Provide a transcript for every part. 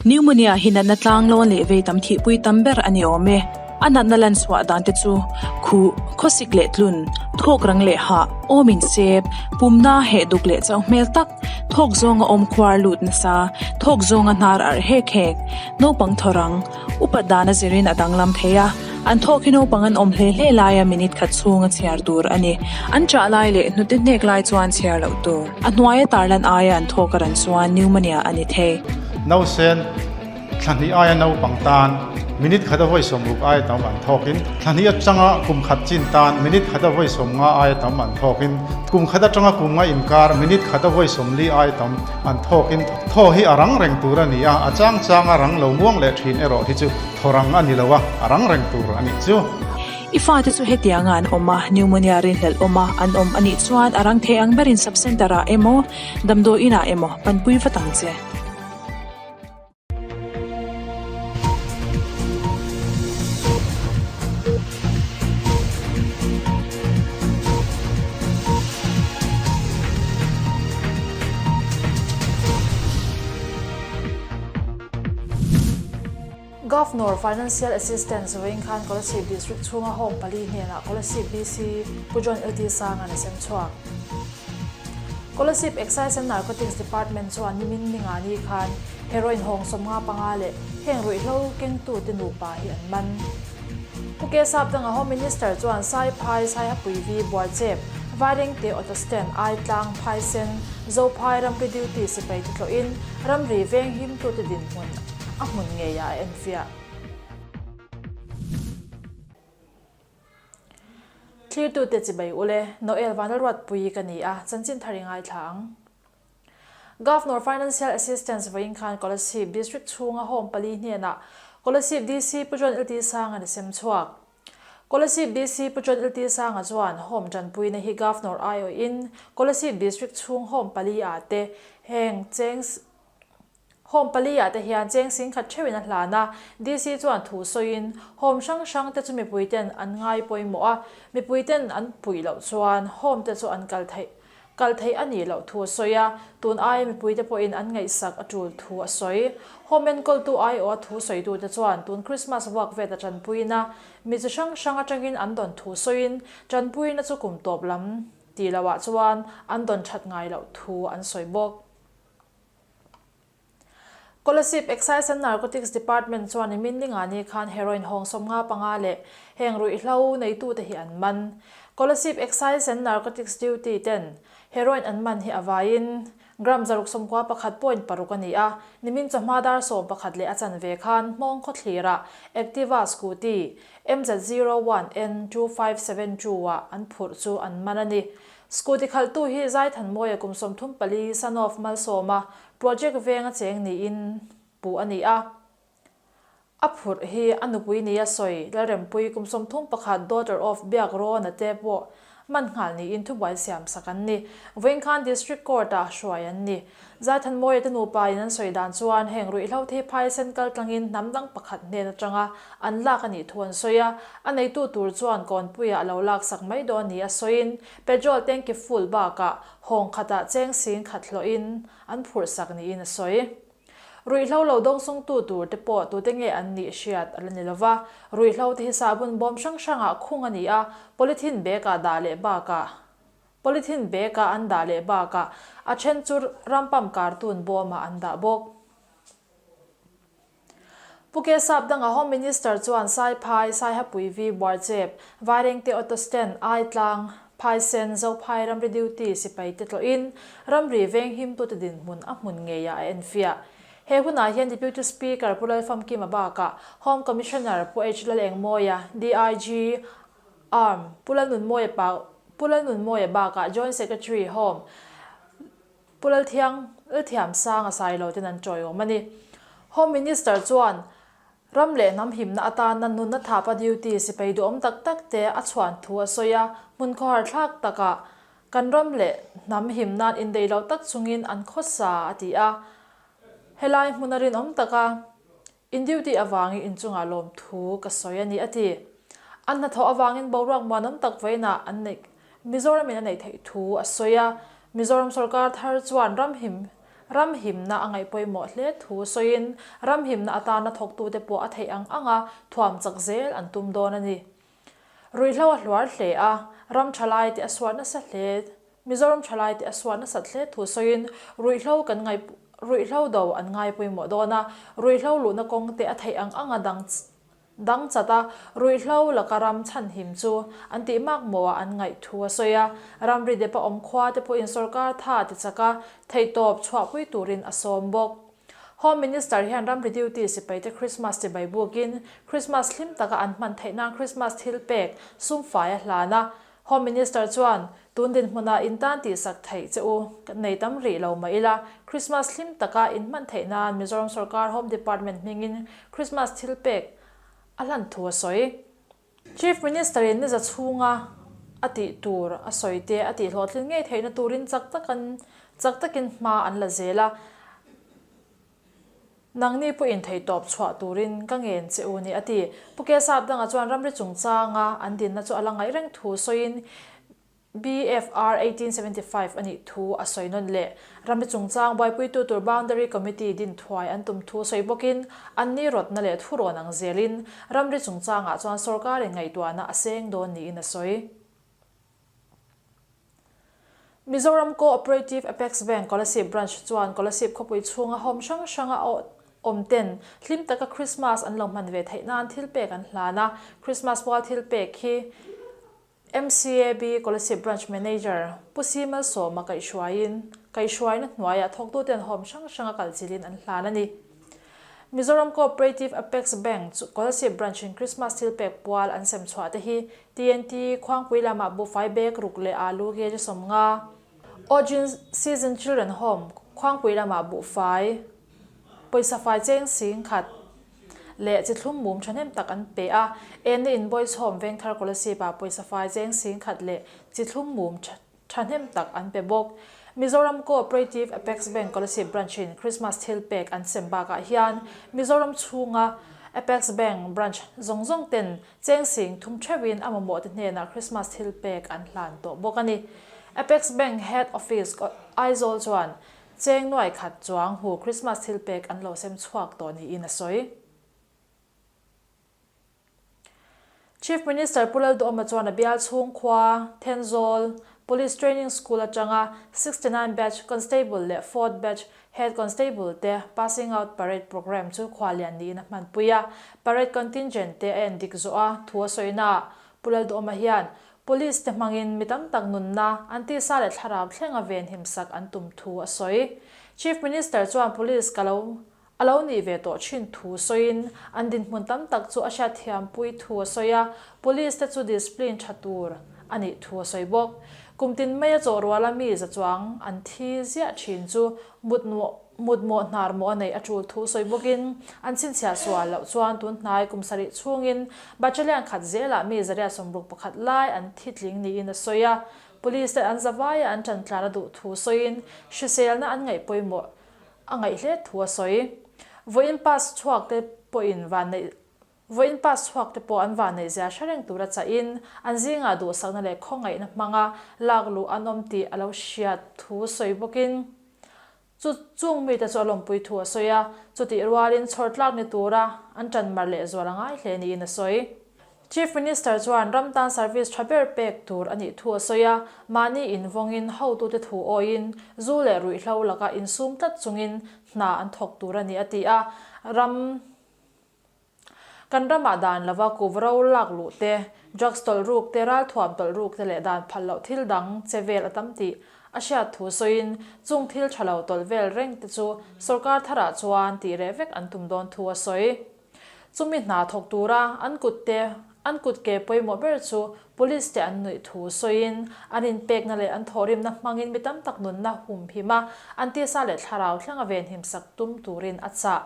Pneumonia hi natna tlanglawn leh vei tam thihpui tam ber a ni awm e. A natna lan chhuah dan te chu khuh, khawsik leh tlun, thawk rang leh hah, awm insep, pumna heh duk leh chauh hmel tak, thawk zawnga awm khuar lut nasa, thawk zawnga hnar arh hek hek, naupang thaw rang, upat dan a zirin a danglam thei a, an thawk hi naupang an awm hle hle laia minute khat chhunga chhiar tur a ni. An chah lai leh hnute hnek lai chuan chhiar loh tur. A hnuaia tarlan aia an thawk a ran chuan pneumonia a ni thei. Nausen thla hnih aia naupang tan minute khat a vawi sawmruk aia tam an thawkin, thla hnih atanga kum khat chin tan minute khat a vawi sawmnga aia tam an thawkin, kum khat atanga kum nga inkar minute khat a vawi sawmli aia tam an thawkin thaw hi a rang reng tur a ni a, a chang chang a rang lo muang leh thin erawh hi chu thaw rang a ni lo a, a rang reng tur a nih chu. I fate chu hetianga an awm a, pneumonia rinhlelh awm a an awm a nih chuan a rang thei ang berin sub-centre ah emaw, damdawi inah emaw panpui vat ang che. Governor Financial Assistance vawiin khan Kolasib District chhunga Home pali hnenah Kolasib DC Pu John LT Sanga'n a sem chhuak. Kolasib Excise and Narcotics Department chuan nimin ningani khan heroin hawng 55 leh heng ruihhlo kengtute nupa hi an man. Pu Kesap danga Home Minister chuan Saiphai, Saihapuivi, Bualchep, Vairengte Auto Stand, Aitlang, Phaisen, Zophai ramri duty sipai te tlawhin ramri veng himtute dinhmun a hmun ngeiah a enfiah. Thlirtute chibai ule, Noel Vanlalruatpui ka ni a, chanchin thar i ngaithla ang. Governor Financial Assistance vawiin khan Kolasib District chhunga Home pali hnenah Kolasib DC Pu John LT Sanga'n a sem chhuak. Kolasib DC Pu John LT Sanga chuan Home tanpuina hi Governor aiawhin Kolasib District chhung Home pali ah te heng cheng Home pali ah te hian cheng singkhat theuhin a hlan a, DC chuan thu sawiin Home hrang hrang te chu mipui ten an ngai pawimawh a, mipui ten an puih loh chuan Home te chu an kal theih kal theih a nih loh thu a sawi a, tun aia mipui te pawhin an ngaihsak a tul thu a sawi. Home enkawltu aiawha thu sawitute chuan tun Christmas vuak vet a tanpuina mi chi hrang hrang atangin an dawn thu sawiin tanpuina chu kum tawp lam tih loh ah chuan an dawn that ngai loh thu an sawi bawk. Kolasib Excise and Narcotics Department chuan nimin ningani khan heroin hawng 55 leh heng ruihhlo neitute hi an man. Kolasib Excise and Narcotics Duty ten heroin an man hi a vaiin gram 691.6 a ni a, nimin chawhma dar 11 leh a chanve khan Hmawng khawthlirah Activa Scooty MZ01N 2572 ah an phurh chu an man a ni. Scooty khalhtu hi Zaithanmawia kum 34, son of Malsawma, project venga cheng niin puh a ni a. A phurh hi a nupui nia sawi Lalrempui kum 31, daughter of Biak Rawna te pawh man nghal niin thubuai siam sak an ni. Vawiin khan District Court-ah hruai an ni. Zaithanmawia te nupa in an sawi dan chuan heng ruihhlo thi phaisen kal tlangin hnam dang pakhat hnen atanga an lak a nih thu an sawi a, a neitu tur chuan kawnpuiah a lo laksak mai dawn ni a sawiin petrol tanki full bakah hawng khatah cheng sing khat hlawhin an phurhsak niin a sawi. Ruihhlo lo dawngsawngtu tur te pawh tute nge an nih hriat a la ni lova, ruihhlo te hi sahbun bawm hrang hrangah khung a ni a, polythene bag-ah dah leh bakah Polythene bag-a an dah leh bakah a then chu rampam cartoon bawmah an dah bawk. Pu Kesap danga Home Minister chuan Saiphai, Saihapui V Buarchep, Vairengte Auto Stand, Aitlang, Phaisen, Zophai ramri duty sipai te tlawhin ramri venghimtute dinhmun a hmun ngeiah a enfiah. He hunah hian Deputy Speaker Pu Lalfamkima bakah Home Commissioner Pu H Lalengmawia, DIG, Arm, Pu Lalnunmawia pa Pu Lalnunmawia bakah Joint Secretary Home Pu Lalthiang Lalthiamsanga Sailo ten an tawiawm a ni. Home Minister chuan ram leh hnam himna atana nunna thapa duty sipai duhawm tak tak te a chhuan thu a sawi a, hmun khawhar thlak takah kan ram leh hnam him nan indeih loh tak chungin an khawsa a ti a. Helai hmuna rinawm taka In duty avangin inchungah lawmthu ka sawi a ni, a ti. An hnathawh avangin boruak muanawm tak vawiinah an neih Mizoramin a neih theih thu a sawi a. Mizoram sorkar thar chuan ramhim Ram himna a ngaih pawimawh hle thu sawiin ram himna atana thawktute pawh a theih ang anga thuam chak zel an tum dawn a ni. Ruihhlo a hluar hle a, ram thalai te a suat nasa hle. Mizoram thalai te a suat nasat hle thu sawiin ruihhlo kan ngai ruihhlo do an ngai pawimawh dawn a, ruihhlo luhna kawng te a theih ang anga dang dang chat a, ruihhlo laka ram chhanhim chu an tih mak mawh ah an ngaih thu a sawi a, ramri depa awm khua te pawhin sorkar tha ti chak a, theihtawp chhuahpui turin a sawm bawk. Home Minister hian ramri duty sipaite Christmas chibai bukin Christmas hlim taka an hman theih nan Christmas thil pek sumfai a hlan a, Home Minister chuan, Tun dinhmunah in tan tihsak theih che u, nei tam rih lo mah ila, Christmas hlim taka in hman theih nan Mizoram sorkar Home Department hmingin Christmas thil pek a hlan thu a sawi. Chief Minister in niza chhunga a tih tur a sawi te a tih hlawhtlin ngei theihna turin chak takin chak takin hma an la zel a. Nangni pawhin theihtawp chhuah turin ka ngen che u ni a ti. Pu Kesap dangah chuan ramri chungchanga an dinna chu a la ngaih reng thu sawiin BFR 1875 a nih thu a sawi nawn leh. Ramri chungchang buaipuitu tur Boundary Committee din thuai an tum thu sawi bawkin anni rawtna leh thurawn ang zelin ramri chungchangah chuan sorkarin ngaihtuahna a seng dawn niin a sawi. Mizoram Co-operative Apex Bank Kolasib Branch chuan Kolasib khawpui chhunga home hrang hranga awm ten hlim taka Christmas an lo hman ve theih nan thil pek an hlan a. Christmas pual thil pek hi MCAB Kolasib Branch Manager Pu Si Malsawma kaihhruaiin kaihhruaina hnuaiah thawktuten home hrang hranga kalchilhin an hlan a ni. Mizoram Cooperative Apex Bank chu Kolasib Branch in Christmas thil pek pual an sem chhuah te hi TNT Khuangpui lamah buhfai bag ruk leh alu kg 50, Ojin Season Children Home Khuangpui lamah buhfai pawisa fai cheng sing khat leh chi thlum mum thahnem tak an pe a, Enna in Boys Home Vengthar Kolasib ah pawisa fai cheng sing khat leh chi thlum mum Thahnem tak an pe bawk. Mizoram Co-operative Apex Bank Kolasib Branch in Christmas thil pek an sem bakah hian Mizoram chhunga Apex Bank Branch zawng zawng ten cheng sing thum theuhin a mamawh te hnenah Christmas thil pek an hlan tawh bawk a ni. Apex Bank Head Office Aizawl chuan cheng nuai khat chuang hu Christmas thil pek an lo sem chhuak tawh niin a sawi. Chief Minister Pu Lalduhawma chuan a bial chhung khua, Thenzawl, Police Training School atanga 69 Batch Constable leh Fourth Batch Head Constable te Passing Out Parade Programme chu khuallian niin a hmanpui a. Parade Contingent te a endik zawh a, thu a sawina Pu Lalduhawma hian Police te hmangin mi tam tak nunna, an tisa leh thlarau thlenga venhimsak an tum thu a sawi. Chief Minister chuan Police ka lo A lo nih ve tawh thin thu sawiin an dinhmun tam tak chu a hriatthiampui thu a sawi a, Police te chu discipline tha tur a nih thu a sawi bawk. Kum tin maia chawh ruala mi za chuang an thi ziah thin chu mut mut mawh hnar mawh a neih a tul thu sawi bawkin an chhinchhiah sual loh chuan tun hnai kum sarih chhungin battalion khat zelah mi zariat 61 lai an thi tling niin a sawi a, Police te an zavaia an tan tlan a duh thu sawiin hriselna an ngaih pawimawh A ngaih hle thu a sawi. Vawiin pass chhuak te pawhin vanneih Vawiin pass chhuak te pawh an vanneih zia hre reng tura chahin an zingah duhsakna leh khawngaihna hmanga lak luh an awm tih a lo hriat thu sawi bawkin chu chung mite chu a lawmpui thu a sawi a, chutih rualin chhawr tlak ni tura an ṭan mar leh zual a ngai hle niin a sawi. Chief Minister chuan ram tan service tha ber pek tur a nih thu a sawi a, mahni invawngin hotute thu awiin zu leh ruihhlo laka insum tlat chungin hna an thawk tur a ni a ti a, ram kan ramah dan lova kuv ro lak luh te, drugs tawlh ruk te, ralthuam tawlh ruk te leh dan phal loh thil dang che vel a tam tih a hriat thu sawiin chung thil tha lo tawlh vel reng te chu sorkar tharah chuan tih reh vek an tum dawn thu a sawi. Chumi hna thawk tura an kut te, an kut ke pawimawh ber chu Police te an nuih thu sawiin an inpekna leh an thawhrimna hmangin mi tam tak nunna humhim a, an tisa leh thlarau thlenga venhimsak tum turin a chah.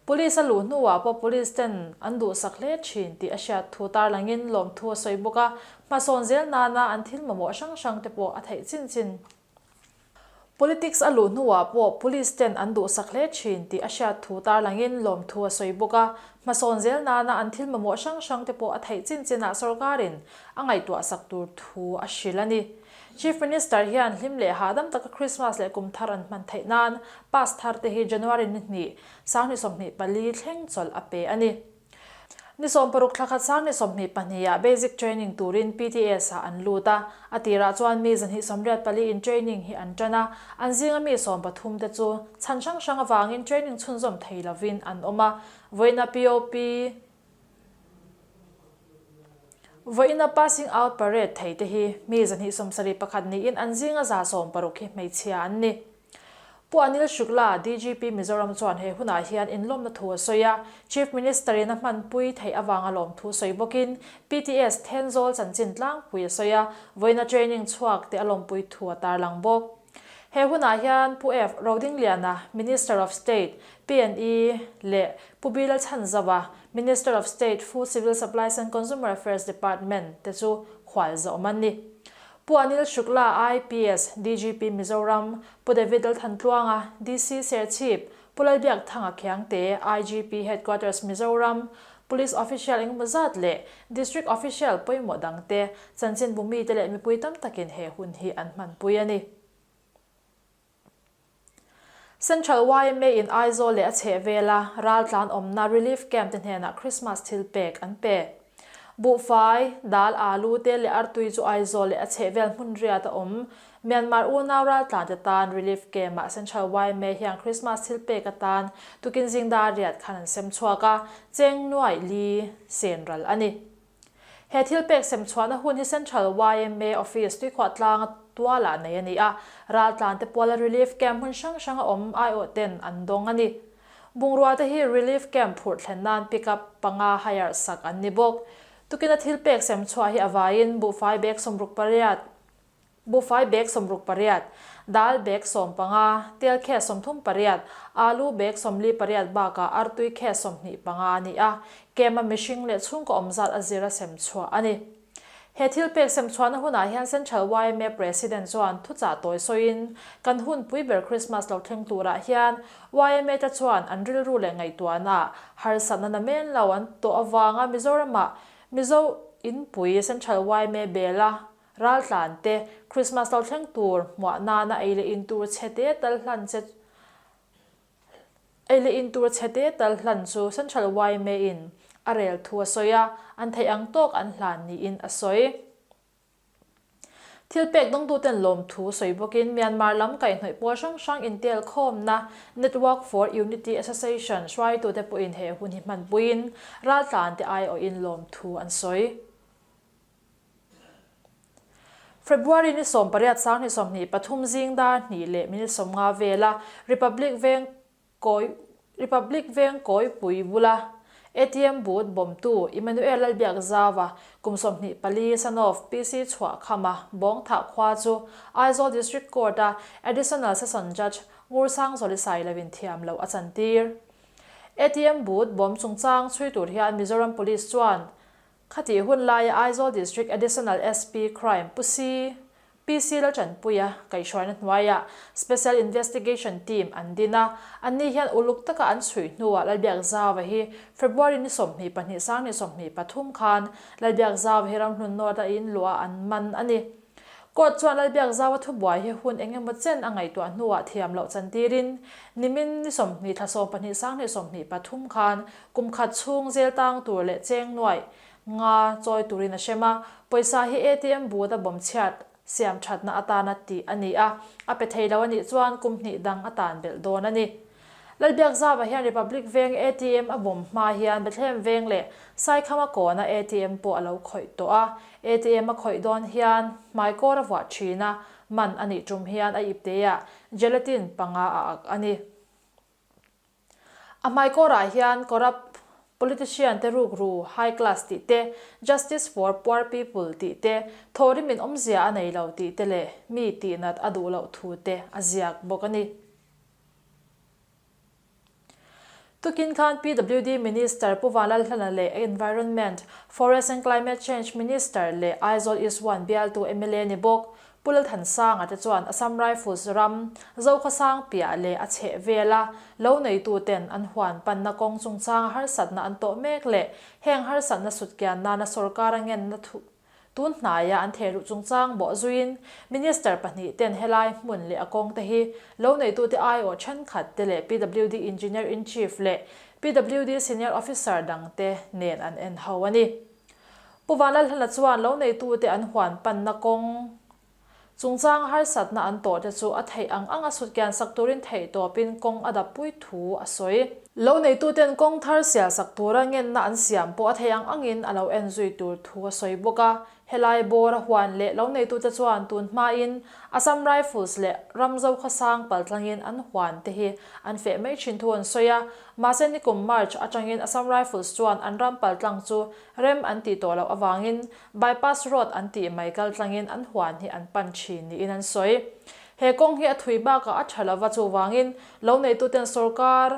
Police a luh hnuah pawh Police ten an duhsak hle thin tih a hriat thu tarlangin lawmthu a sawi bawk a, hmasawn zel nana an thil mamawh hrang hrang te pawh a theih chin chin. Politics a luh hnuah pawh Police ten an duhsak hle thin tih a hriat thu tarlangin lawmthu a sawi bawk a, hmasawn zel nana an thil mamawh hrang hrang te pawh a theih chin chinah sorkarin a ngaihtuahsak tur thu a hrilh a ni. Chief Minister hian hlim leh hahdam taka Krismas leh kum thar an hman theih nan pass thar te hi January ni hnih, 2024 thleng chawlh a pe a ni. Ni 60 thla khat 2022 ah basic training turin PTS ah an lut a, a tirah chuan mi 284 in training hi an tan a, an zinga mi 13 te chu chhan hrang hrang avangin training chhunzawm thei lovin an awm a, vawiina POP Vawiina passing out parade thei te hi mi 271 niin an zinga 160 hi hmeichhia an ni. Pu Anil Shukla, DGP Mizoram chuan he hunah hian inlawmna thu a sawi a, Chief Minister in a hmanpui theih avanga lawmthu sawi bawkin PTS Thenzawl chanchin tlangpui a sawi a, vawiina training chhuak te a lawmpui thu a tarlang bawk. He hunah hian Pu F. Rodingliana, Minister of State, PNE, leh Pu B. Lalchhanzova, Minister of State, Food, Civil Supplies and Consumer Affairs Department te chu khualzawm an ni. Pu Anil Shukla, IPS, DGP Mizoram, Pu David Lalthantluanga, DC Serchhip, Pu Lalbiakthanga Khiangte, IGP Headquarters Mizoram, Police Official engemaw zat leh District Official pawimawh dangte, chanchinbu mite leh mipui tam takin he hun hi an hmanpui a ni. Central yma in Aizawl leh a chhehvela raltlan awmna Relief Camp te hnenah Christmas thil pek an pe. Buhfai, dal, alu te leh artui chu Aizawl leh a chhehvel hmun riat a awm. Myanmar unau raltlan te tan Relief Camp ah Central yma hian Christmas thil pek atan tukin zing dar riat khan an sem chhuak a, cheng nuaih li sen ral a ni. He thil pek sem chhuahna hun hi Central yma Office tuikhuah tlanga tualah nei a ni a, raltlan te puala Relief Camp hmun hrang hranga awm aiawh ten an dawng a ni. Bungrua te hi Relief Camp phurh thlen nan pick up panga hire sak an ni bawk. Tukina thil pek sem chhuah hi a vaiin buhfai bag 68, Buhfai bag 68, dal bag 15, tel khe 38, alu bag 48 bakah artui khe 25 a ni a, kem a mihring leh chhungkaw awm zat a zir a sem chhuah a ni. He thil pek sem chhuahna hunah hian Central yma President chuan thuchah tawi sawiin, Kan hun pui ber Christmas lo thleng turah hian yma te chuan an rilru leh ngaihtuahna harsatna namen lo an tawh avanga Mizoramah Mizo inpui Central yma bela Raltlan te, Christmas lo thleng tur hmuah nana ei leh in tur chhe te tal hlan che ei leh in tur chhe te tal hlan chu Central yma in a rel thu a sawi a, an theih ang tawk an hlan niin a sawi. Thil pek dawngtuten lawmthu sawi bawkin Myanmar lam kaihhnawih pawl hrang hrang intel khawmna Network for Unity Association hruaitute pawhin he hun hi hmanpuiin raltlan te aiawhin lawmthu an sawi. February ni 18 2023 zing dar hnih leh minute 50 vela Republic Veng Kawi Republic Veng Kawipui bula ATM booth bawmtu Emmanuel Lalbiakzauva kum 24 son of PC Chhuahkhama Bawngthah khua chu Aizawl District Court-a Additional Session Judge Ngursangzawli Sailovin thiam loh a chantir. ATM booth bawm chungchang chhui tur hian Mizoram Police chuan Khatih hun laia Aizawl District Additional SP Crime Pu Si PC Laltanpuia kaihhruaina hnuaiah Special Investigation Team an din a, anni hian uluk taka an chhui hnuah Lalbiakzauva hi February ni 22 2023 khan Lalbiakzauva hi Ramhlun North a inluah an man a ni. Court chuan Lalbiakzauva thubuai hi hun eng emaw chen a ngaihtuah hnuah thiam loh chantirin nimin ni 20 thla 12 2023 khan Kum khat chhung zel tang tur leh cheng nuaih nga chawi turin a hrem a, pawisa hi ATM booth a bawm chhiat siam thatna atana tih a ni a, a pe thei lo a nih chuan kum hnih dang a tan belh dawn a ni. Lalbiakzava hian Republic Veng ATM a bawm hma hian Bethlehem Veng leh Saikhama kawna ATM pawh a lo khawih tawh a, ATM a khawih dawn hian hmaikawr a vuah thin a, man a nih tum hian a ipteah gelatin panga a ak a ni. A hmaikawrah hian corrupt politician te rukru high class tih te, justice for poor people tih te, thawhrimin awmzia a nei lo tih te leh mi tihnat a duh loh thu te a ziak bawk a ni. Tukin khan PWD Minister Pu Vanlalhlana leh Environment, Forest and Climate Change Minister leh Aizawl East One bialtu mla ni bawk Pu Lalthansanga te chuan Assam Rifles ram Zokhawsang piah leh a chheh vela lo neituten an huan panna kawng chungchanga harsatna an tawh mek leh heng harsatna sutkian nana sorkar a ngenna thu Tun hnaia an thehluh chungchang bawh zuiin Minister pahnihten helai hmun leh a kawngte hi lo neitute aiawh thenkhat te leh PWD Engineer-in-Chief leh PWD Senior Officer dangte nen an en ho a ni. Pu Vanlalhlana chuan lo neitute an huan panna kawng chungchang harsatna an tawh te chu a theih ang anga sutkian sak turin theihtawpin kawng a dappui thu a sawi. Lo neituten kawng thar sial sak tura ngenna an siam pawh a theih ang angin a lo en zui tur thu a sawi bawk a. Helai bawra huan leh lo neitute chuan tun hmain Assam Rifles leh Ramzo khawsang paltlangin an huan te hi an feh mai thin thu an sawi a. Mahse nikum March atangin Assam Rifles chuan an ram paltlang chu rem an tih tawh loh avangin Bypass Road an tih mai kaltlangin an huan hi an pan thin niin an sawi. He kawng hi a thui bakah a tha lova chuvangin lo neituten sorkar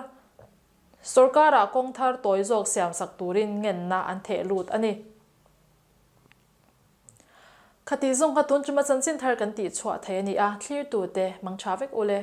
sorkarah kawng thar tawi zawk siamsak turin ngenna an theh lut a ni. Khati zawng kha tun chuma chanchin thar kan tih chhuah thei a ni a, thlirtute mang tha vek ule.